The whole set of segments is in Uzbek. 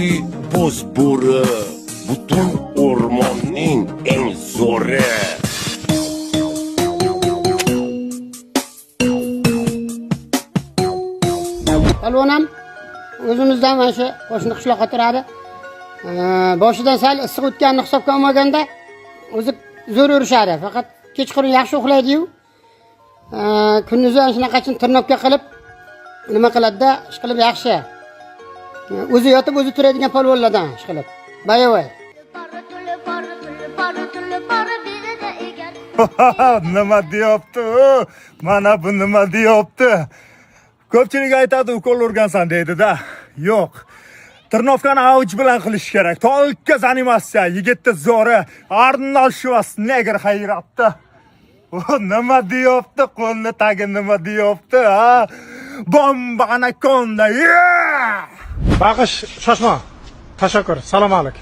Kuchli bo'z bo'ri, butun o'rmonning eng zo'ri. Polvon ham o'zimizdan mana shu qo'shni qishloqqa turadi. Boshidan sal issiq o'tganini hisobga olmaganda o'zi zo'r urishadi. Faqat kechqurun yaxshi uxlaydi-yu. Kunduzi ana shunaqachin tirnobka qilib nima qiladi-da, ish qilib yaxshi. O'zi yotib o'zi turadigan polvonlardan ish qilib. Boyovoy. Nima deyapti u? Mana bu nima deyapti? Ko'pchilik aytadi ukol urgansan deydi-da. Yo'q. Tirnovkani avuch bilan qilish kerak. Tolka заниматься. Yigitni zo'ri Arnold Schwarzenegger hayratda. O nima deyapti? Qo'lni tagi nima deyapti, ha? Bomba anakonda. Yeah! Bag'ish shoshma. Tashakkur. Salom alik.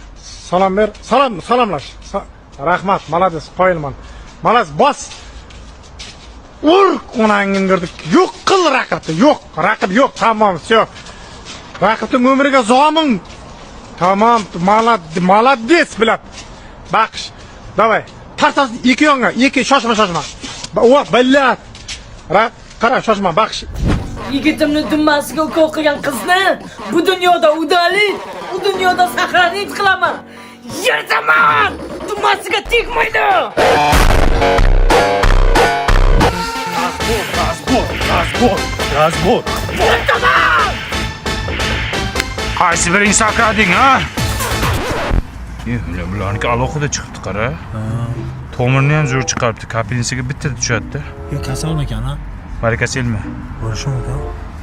Salom ber. Salom, salomlash. Rahmat, молодец, qoyilman. Молодец, bos. Ur, onangni berdik. Yo'q qil raqibni. Yo'q, raqib yo'q. Tamom, всё. Raqibning umriga zomin. Tamom, молодец, блядь. Baqish. Давай. Tartas ikki yonga, ikki shoshma, shoshma. O, блядь. Qara, shoshma, baqish. Yigitimni dummasiga ukol qilgan qizni bu dunyoda удалить, u dunyoda сохранить qilaman. Yirtaman! Dummasiga tegmaydi! Разбор, разбор, разбор. Yirtaman! Qaysi biring sakrading, ha? Bularniki alohida chiqibdi, qara. Tomirni ham zo'r chiqaribdi. Kapelnisiga bitta tushadi-da. Yo kasalmikan ha? Varikoselmi? Bo'lishi mumkin.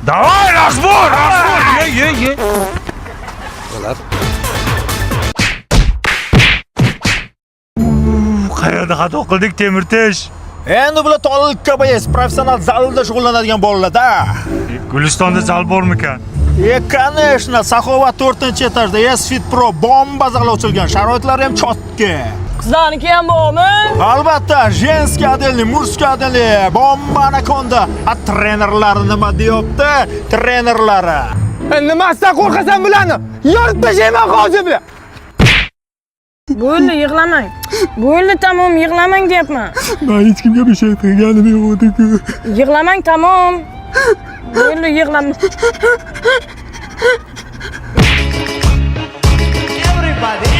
Давай, разбор, разбор. Ye, ye, ye. Qayerda xato qildik, Temirtesh? Endi bular tolka боец, professional zalda shug'ullanadigan bolalar-da. Gulistonda zal bormikan? E, конечно, Saxovat 4-etajda S Fit Pro bomba zal ochilgan. Sharoitlari ham chotki. Qizlarniki ham bormi? Albatta, женский отдельный, мужской отдельный, bomba anakonda. A trenerlari nima deyapti? Trenerlari. Nimasidan qo'rqasan bularni? Yorib tashlayman hozir bular. Bo'ldi, yig'lamang. Bo'ldi, tamom, yig'lamang deyapman. Men hech kimga bir şey qilganim yo'q edi-ku. Yig'lamang, tamom. Bo'ldi, yig'lama. Everybody,